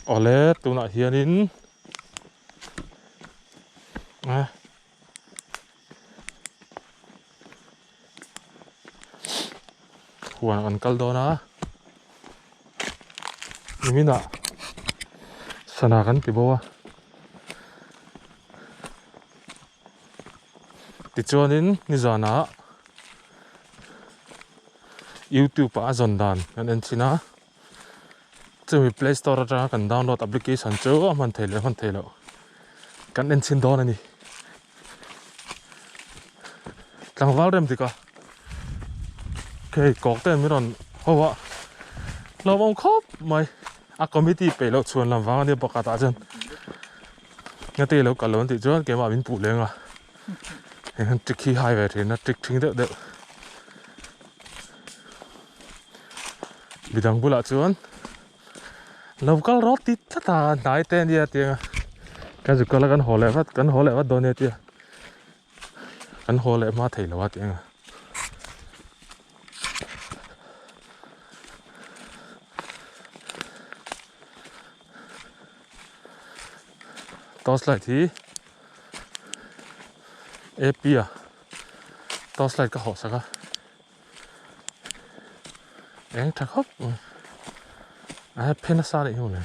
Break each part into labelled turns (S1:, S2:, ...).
S1: Awle tunah hianin a huan kan kal dawn a niminah sana kan ti bo a tichuanin nizanah youtube ah a zawn dan kan en thin a chumi play store atanga kan download application chu a hman theih leh hman theih loh kan en chhin dawn a ni tlangval rem dik a hei kawk te min rawn ho a hlauhawm khawp mai a committee peih loh chhuan lam vang a nia pakhat ah chuan ngati lo kal lo an tih chuan keimah min puh leng a hei hian trick hi hai ve thin a trick thing deuh deuh midang bulah chuan lo kal rawt ti tlat a hnai te ania tiang a kan zu kal a kan haw leh vat kan haw leh vat dawn ania tia kan haw leh hma thei lo a tiang a. Torchlight hi AP a torchlight ka hawh sak a eng tha khawp mai a phen nasa anih hi mawle.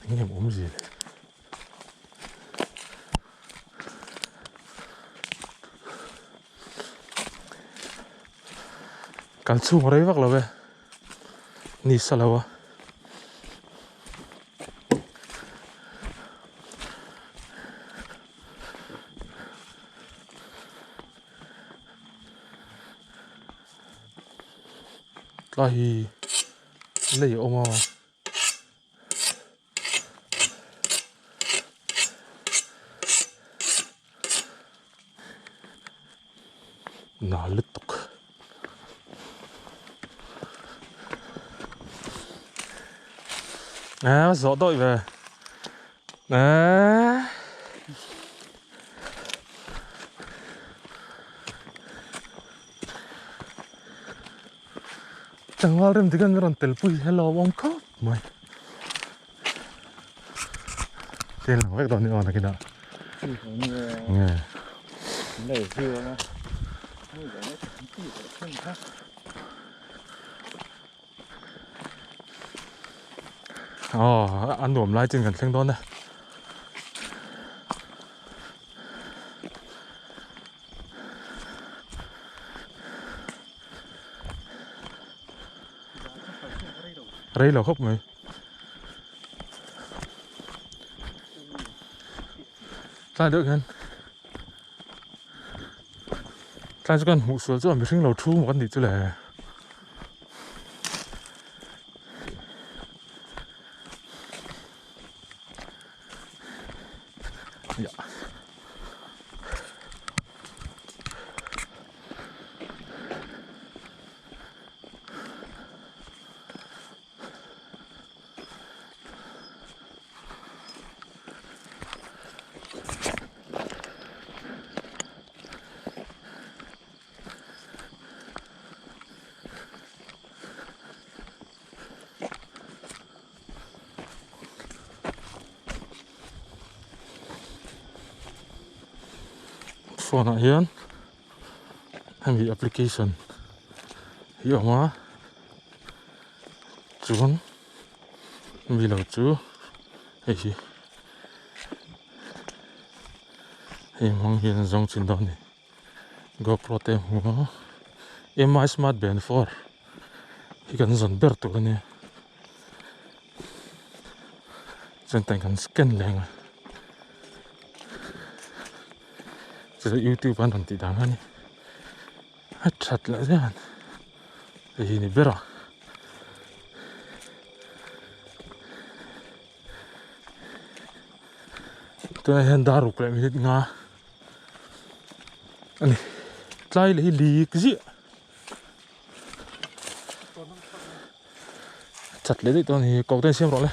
S1: Eng nge awmzia le. Kan chhung rei vak lo e ni sa lo a. Tlai hi lei a awm a. Na lutuk. À, rõ đội về. À. Tlangval rem dik an rawn tel pui hello awm khawp mai. Tin lang vek dawn ni aw nakinah. Nge. Aw a nuam lai chin kan thleng dawn e. Rei lo khawp mai. Tlai deuh hian tlai chu kan hmuh sual chu a mihring lo thu maw kan tih chu le. Phone ah hian hemi application hi a awm a chuan mi lo chu hei hi hei hmang hian an zawng chin dawn a ni gopro te a hmu a mi smart band 4 hi kan zawn ber tur a nia chuan tiang kan scan leh ang a chu youtube an rawn tih dan kha a ni a that loh hian hei hi ni ber a. Tunah hian dar ruk leh minute nga a ni tlai leh hi lik ziah chat leh daih tawh a ni ko te an siam rawh le.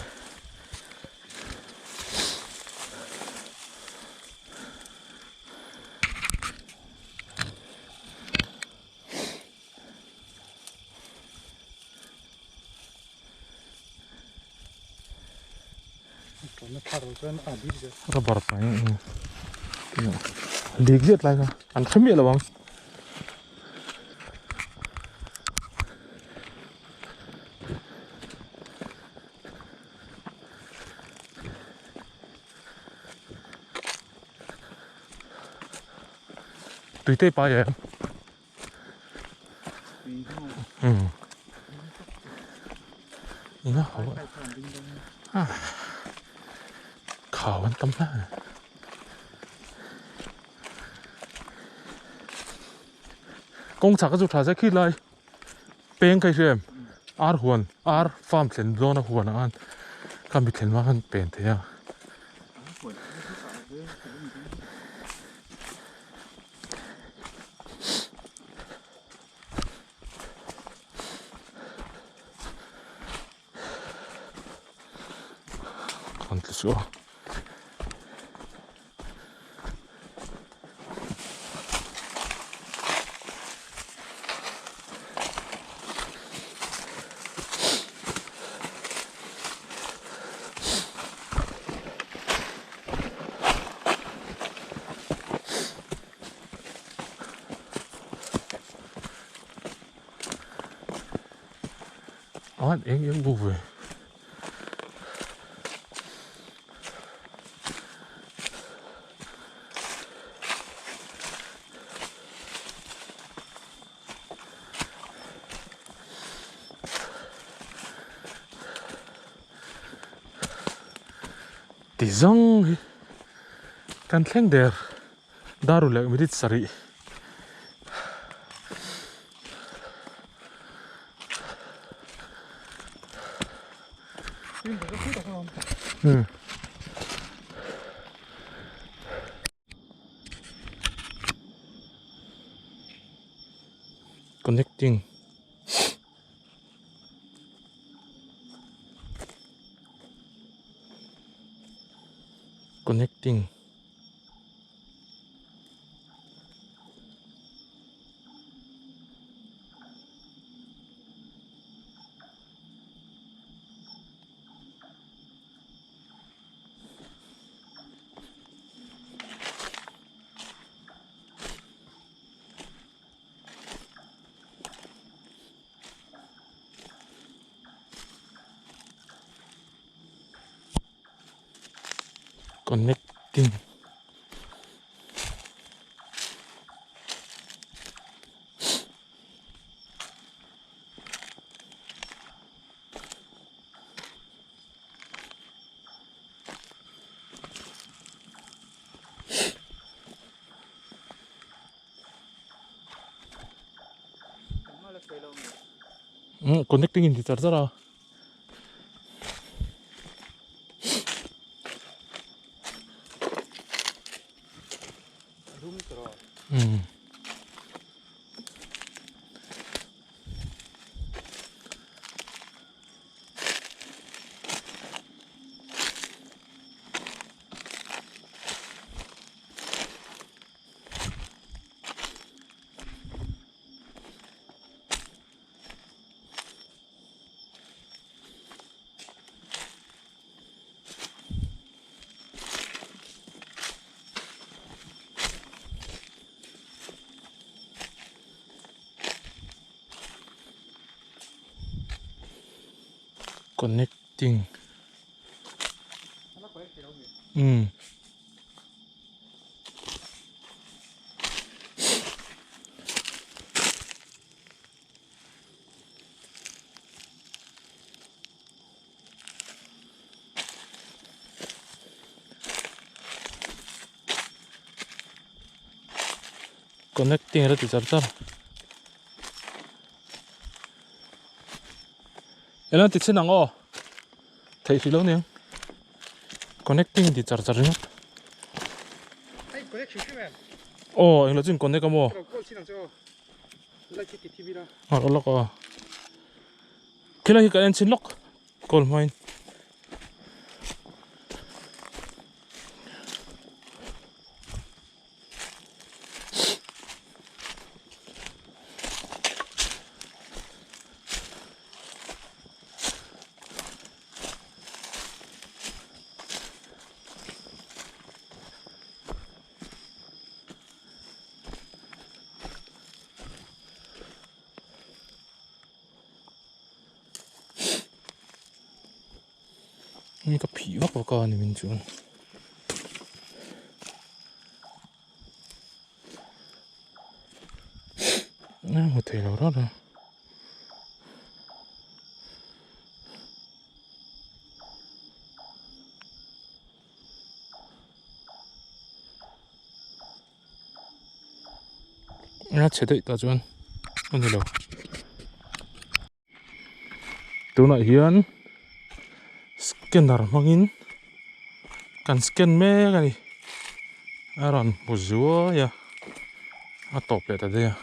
S1: Rubber pai dik zet lai kha an hre miah lo ang. Tui te pai em? Ina ho a. Khau an tam hle. Kawng chak a chu tha se khi lai peng kha i hria em? Ar huan ar farm thlen dawn a huan ah khan kha mi thlen hma khan pen thei a. Kan tlu suh a. An eng eng bawk ve. Ti zawng hi kan thleng der daru leh minute sarih. Connecting. Connecting. Connecting. Connecting in ti char char a. Connecting. Um. Connecting la ti char char. Ela ti chin ang aw. Theih hrih lo niang. Connecting ti char char ringawt.
S2: Hei connect hrim hrim em?
S1: Aw englo chu in connect a maw?
S2: Ka lo call chin ang che aw. Like hi ti thi bik a.
S1: A rawh lawk aw. Khilai hi ka en chin lawk call hmain. Ni ka phih vak vak a ni min chuan. A hmu thei lo rawt a. A chhe daih tah chuan a ni lo. Tunah hian scanner hmangin kan scan mek a ni. A rawn hmu zuai a, a tawp leh ta daih a.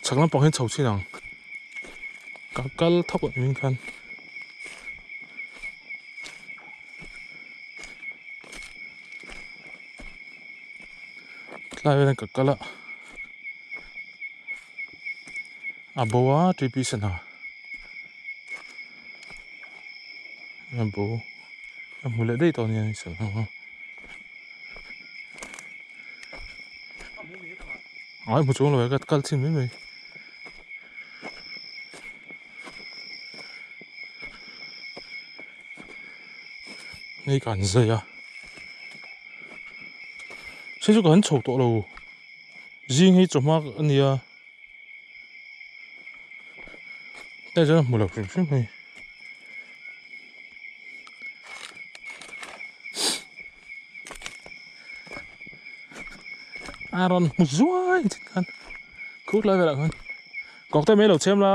S1: Chhak lampang hian chho chhin ang. Ka kal thawk ang hming khan. Tlai velah ka kal a a bo a tp sana a bo a hmu leh daih tawh ania ni sana a ai hmu chuang lo e ka kal chhin mai mai. Hei ka han zai a hei chu ka han chho tawh lo zing hi chawhma a nia hei chuan a hmu lo hrim hrim hei a rawn hmu zuai chin khan khur lai velah khan kawk te mai lo chhem la.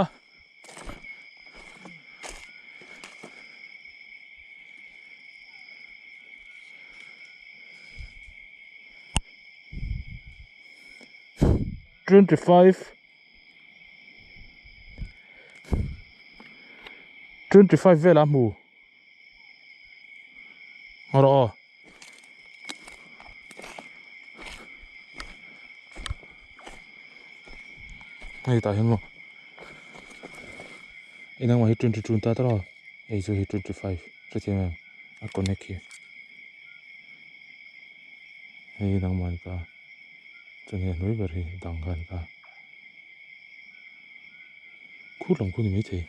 S1: 25 25 velah hmu rawh aw hei tah hian maw engemaw hi 22 an ta tawh a hei chu hei 25 hrethiam em a connect hi hei hi dangmah an ta chuan hei a hnuai ber hi dang kha an ta khur lam khu ni maithei.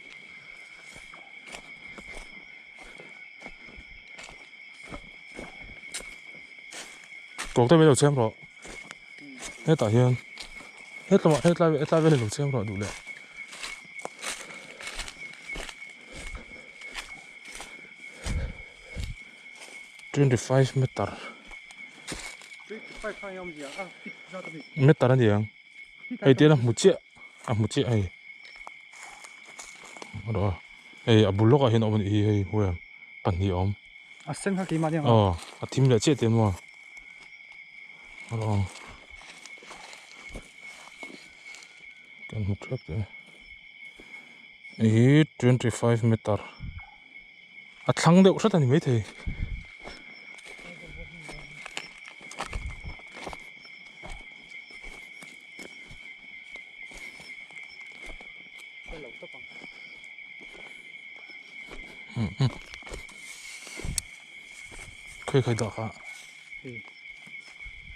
S1: Tawk te mai lo chhem rawh hetah hian hetlawmah hetlai hetlai vel hi lo chhem rawh duh leh 25 meter meter a ni ang hei tian a hmu chiah a hmu chiah hei rawh hei a bul lawkah hian a awm a nih hi hei hmu em pahnih a awm.
S2: A sen kha keimah nia.
S1: Aw, a thim leh chiah teh maw. Aw. Kan hmu thlap teh. Hi 25 meter. A thlang deuh hret a ni maithei. Khawi khawi dah kha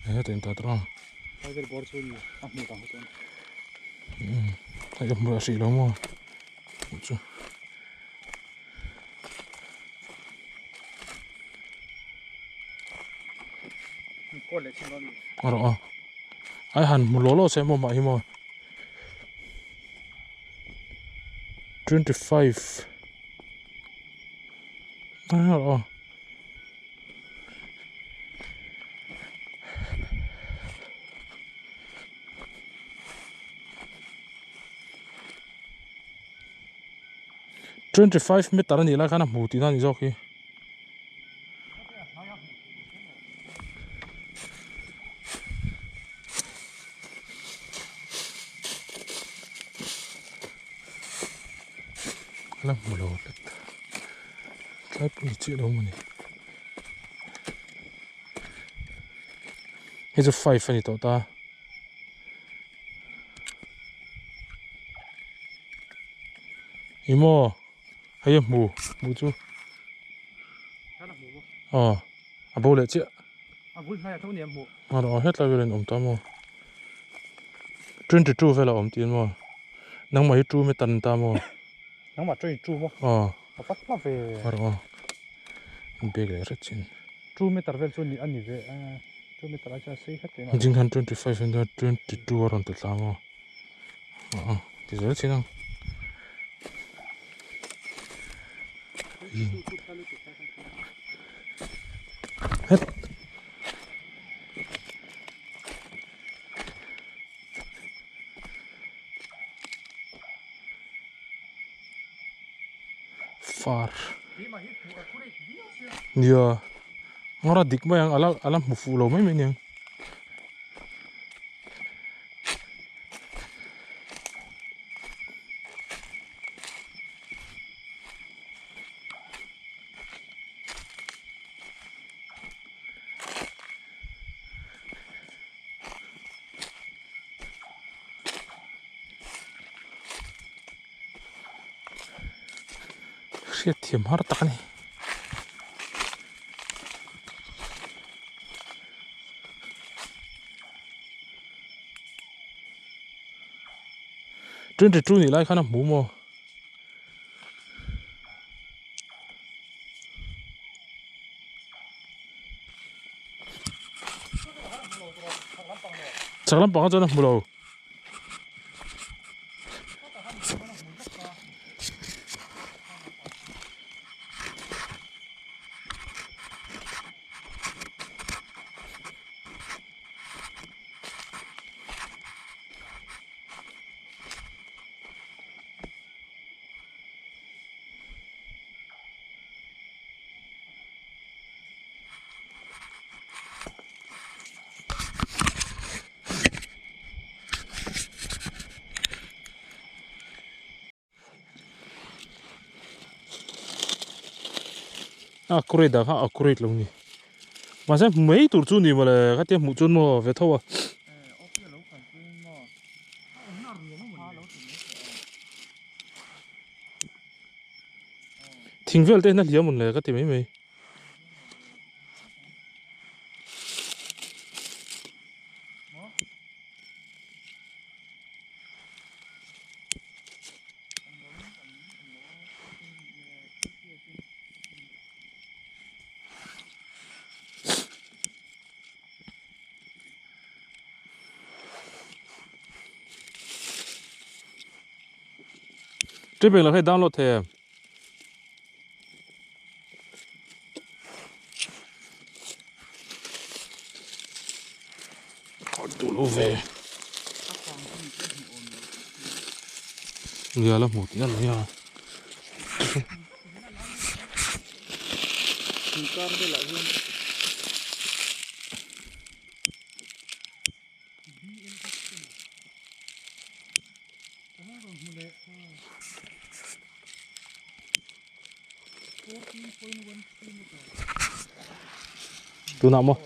S1: he ta in ta tawh a hei ka hmu a hrih lo maw chu a rawh a ai han hmu law law che maw mah hi maw 25 aw 25 meter a nih lai khan a hmu tihna a ni zawk hi. La hmu lo tlat tlai pawh ni chiah lo mawni hei chu five a ni tawh ta ih maw hei a hmu hmu chu aw a bo leh chiah.
S2: A bul hnaiah tho nia hmuh.
S1: A rawh hetlai velin awm ta maw? 22 vela awm tiin maw? Nangmah hi 2 meter ni ta maw?
S2: Nangmah 22 maw?
S1: Aw.
S2: A pat hma ve.
S1: A rawh aw. Bag leh hret chin.
S2: 2 meter vel chu a ni ve a, 2 meter ai chuan a sei hret leh.
S1: Jing khan 25 in 22 a rawn ti tlang a. A ti zel chin ang. Het. Far. Nia. Ngawra dik mai ang ala ala hmu fuh lo mai mai aniang. Hriat thiam har tak a ni. 22 nih lai khan a hmu maw? Chak lampang ah chuan a hmu lo. A accurate dah kha accurate lo ni mahse hmu mai tur chu ni mawle khatia hmuh chuan maw ve tho a. Thing vel te hian a hliam awn le ka ti mai mai. Trip englo hei download thei em? Duh lo ve. Nia la hmu tih a ni a. Tunah maw?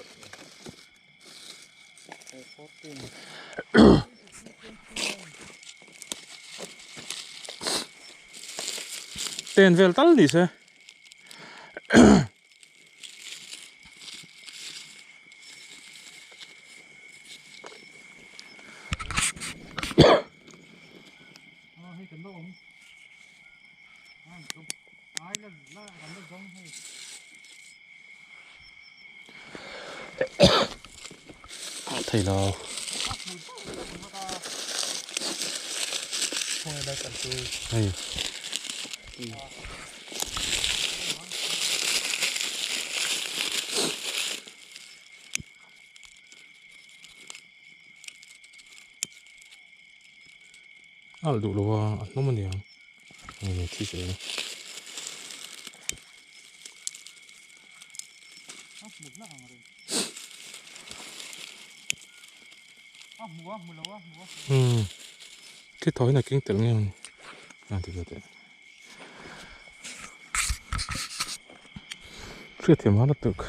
S1: Ten vel tal ni se. Thei lo. Hei. A duh lo a, a hnawm a niang. Nge thi se. Hmm. Khi thaw hian a keng tel nge ang. A ti ve teh. Hriat thiam hana tuk.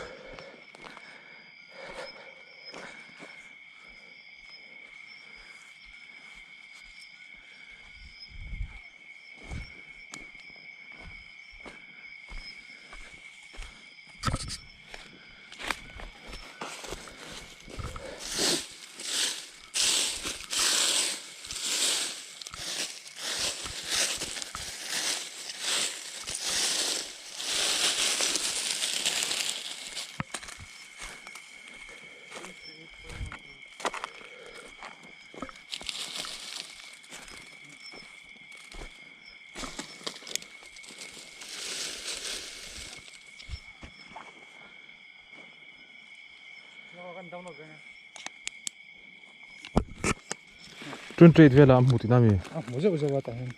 S1: 28 vela a hmu tihna mi?
S2: A hmu zeuh zeuh a tah hian.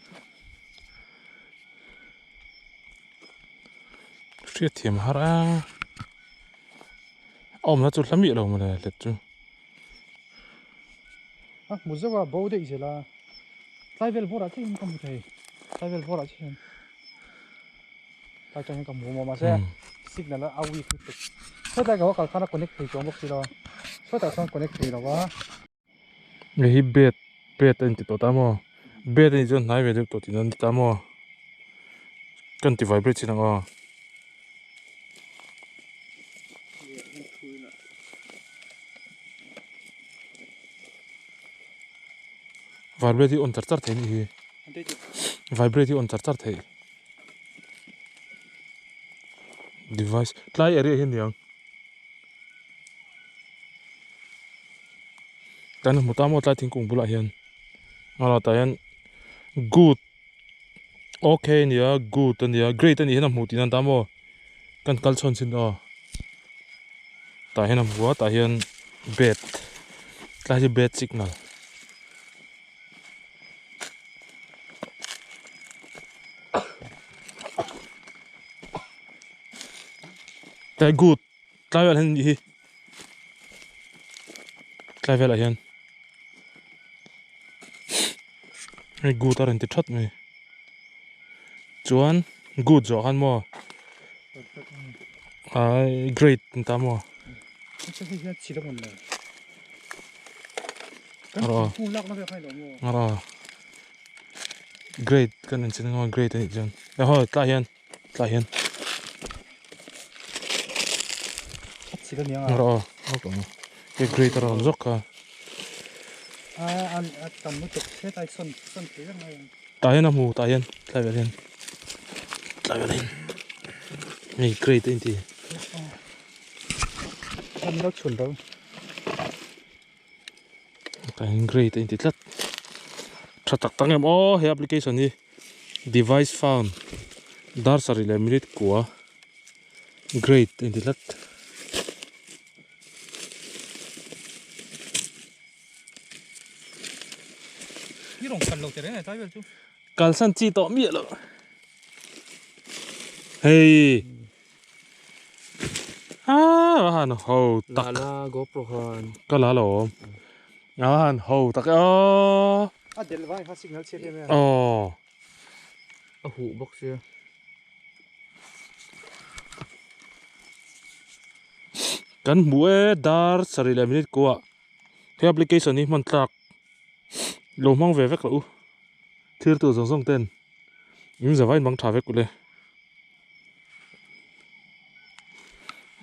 S1: Hriat thiam har a. A awmna chu hla miah lo mawle hlet chu.
S2: A hmu zeuh a bo daih zel a. Tlai vel bawrah chiah hian ka hmu thei. Tlai vel bawrah chiah hian. Tlai tang hian ka hmu maw mahse signal a weak lutuk. Sawtlai ka va kal khan a connect thei chuang bawk si lo a. Sawtah chuan connect thei lo a.
S1: Hei hi bed bed a inti tawh ta maw bed a nih chuan hnai ve deuh tawh tihna a ni ta maw ka inti vibrate chin ang aw. Vibrate hi on char char thei a nih hi vibrate hi on char char thei device tlai area hi a ni ang. Kan hmu ta maw tlai thingkung bulah hian a tah hian good okay a ni a good a ni a great a nih hian a hmuh tihna an ta maw kan kal chhawn chin aw tah hian a hmu a tah hian bed tlai hi bed signal. Tlai good tlai velah hian nih hi tlai velah hian hei good a rawn ti that mai chuan good zawh khan maw ai great an ta maw great kan en chin ang a great a nih chuan aw tlai hian. Tlai hian Rawh aw great a rawn zawk kha Tah hian a hmu tah hian tlai vel hian tlai vel hian hei great a inti Tah hian great a inti tlat tha tak tak em aw he application hi device found dar sarih leh minute kua great a inti tlat. Kalsan chi tawh miah loh hei. A han ho tak
S3: la GoPro khan
S1: ka la lo a han ho tak e aw
S2: a del vai kha signal chhiat em em
S1: aw
S3: a huh bawk sia
S1: kan hmu e dar sarih leh minute kuah he application hi hman tlak lo hmang ve vek loh u thil tur zawng zawng ten in zavai mang tha vek ule.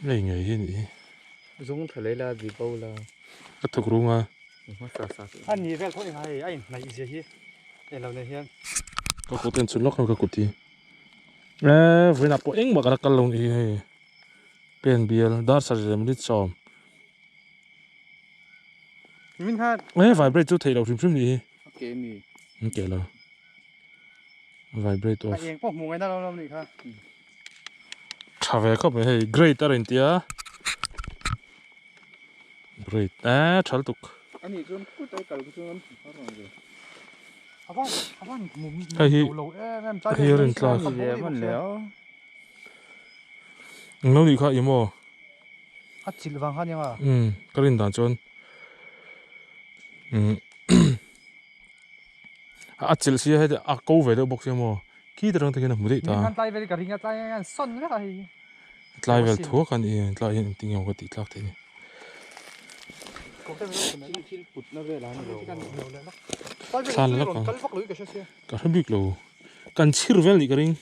S1: Ngei ngei hi ni.
S3: Zung tha lei la bi bo la.
S1: Ka thuk rung a.
S2: A ni vel thawh enga hei a inhnaih zia hi eng lo nei hian.
S1: Ka kut en chhun lawk ka kut hi. Eee vawiinah pawh engmah ka la kal lo ni hi hei. Pen bial dar sarih leh minute sawm.
S2: Min khan.
S1: Eee vibrate chu theih loh hrim hrim ni hi.
S3: A ke mi.
S1: An ke lo. Vibrate off.
S2: A eng pawh hmu ngaina lo lo nih kha.
S1: Tha ve khawp mai hei great a rawn tia. Great eh tha lutuk.
S3: Ani chuan kut ai kal chu an har ang ve.
S2: Avan avan mu
S1: Hei hi
S2: lo em em
S1: hei a rawn tlak.
S3: Ve man le a.
S1: Eng lo nih kha i maw.
S2: A chilh vang kha nia nga.
S1: Um ka rin dan chuan um A chilh sia heti a ko ve deuh bawk sia maw khi te rang te khian a hmu daih ta.
S2: Min khan tlai vel ka ring a tlai hian sawn vek a hei.
S1: Tlai vel thuak a ni tlai hian engtin nge maw ka tih tlak theih ni.
S3: Thil put na vel a ni lo.
S1: Thla la lawk ang. Ka hre bik lo. Kan chhir vel nih ka ring.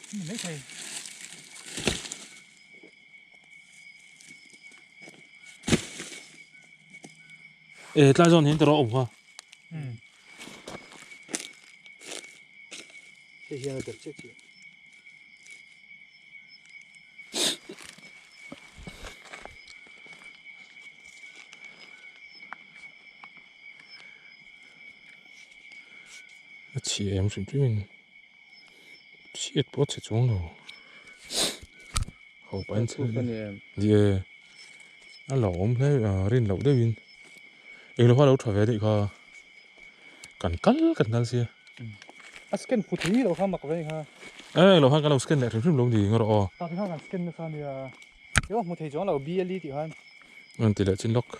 S1: E tlai zawn hian tiraw awm kha.
S2: Hei hian a delh chiah chiah.
S1: A chhi em hrim hrim in chhiat pawh a chhe chuang lo. Ho pahin chhe ni e. A lo awm hle a rin loh deuhin englo kha a lo tha ve anih kha kan kal kan kal sia.
S2: A scan fu thei lo kha mak ve kha.
S1: E englo khan kan lo scan leh hrim hrim lo ni eng erawh aw.
S2: Tah te khan kan scan nasa ania. Emaw hmu thei chuang lo BLE tih khan.
S1: An ti leh chin lawk.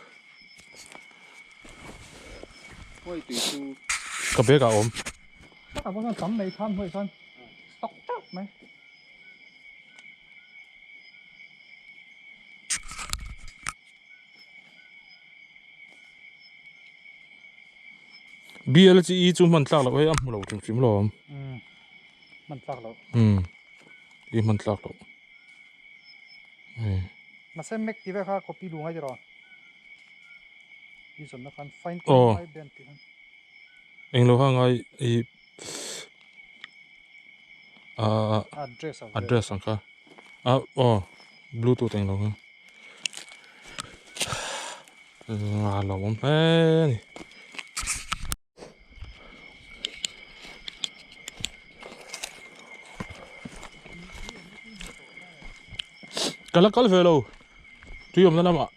S1: Ka bag ah a awm.
S2: Takah pawh chuan tam mai tham hnuaiah chuan stock teuh mai.
S1: BLGE chu hman tlak loh hei a hmu lo hrim hrim lo awm.
S2: Umm hman tlak loh.
S1: Umm i hman tlak loh. Hei.
S2: Mahse Mac tih vel kha copy luh ngai tiraw? I zawnna khan find
S1: Aw.
S2: my band tih khan.
S1: Englo kha ngai i ah
S2: Address ang vel.
S1: Address ang kha. Ah aw bluetooth englo kha. A lo awm hle a ni. Ka la kal ve lo tui awmna lamah.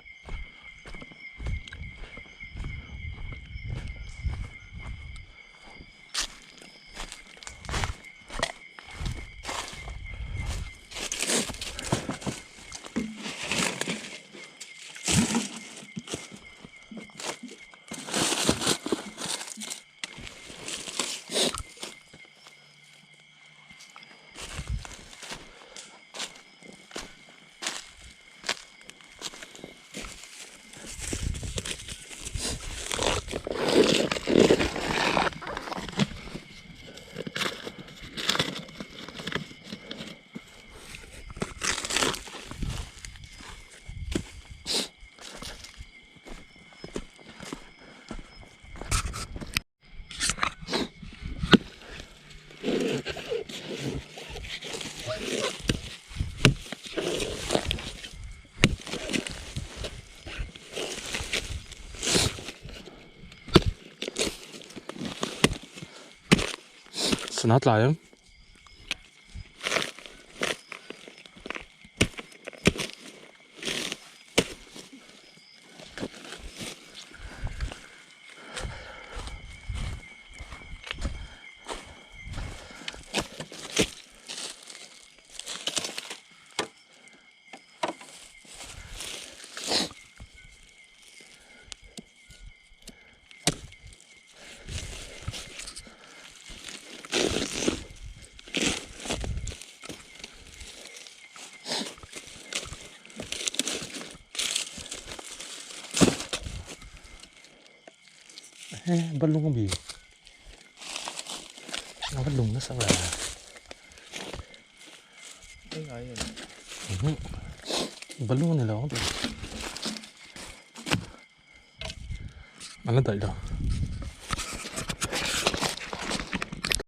S1: Sana tlai ang. He balung ami a va lung nasa ve balung ani lo an la daih lo.